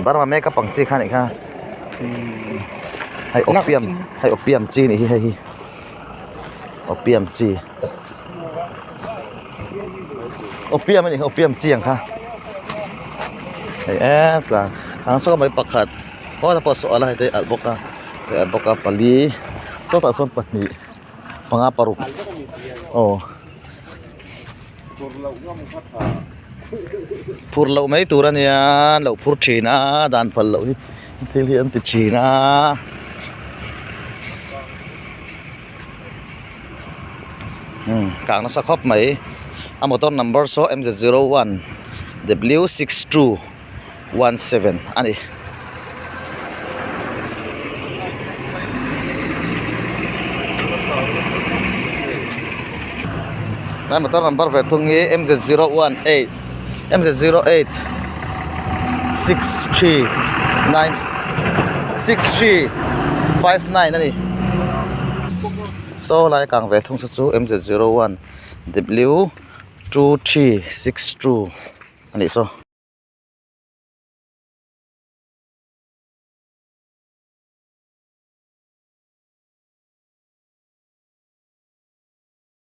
Burma makeup ang chi kha nih kha hei opium hei opium chi nih hi hei hi opium chi opium a nih kha opium chi ang kha hei eee tlang ang saw mai pakhat pawn ah pawh saw a la hei te alh bawk a hei alh bawk a pali sawtah sawn pahnih panga paruk aw. Phur loh mai tur a nia an lo phur thin a dan phal loh hi thil hi an ti thin a. Umm kang nasa khawp mai a motor number saw M Z01 W6217 a ni. Lai motor number ve thung hi MZ018 MZ08 6 3 9 6 3 5 9 a ni saw lai kang ve thung saw chu MZ01 W 2 3 6 2 a nih saw.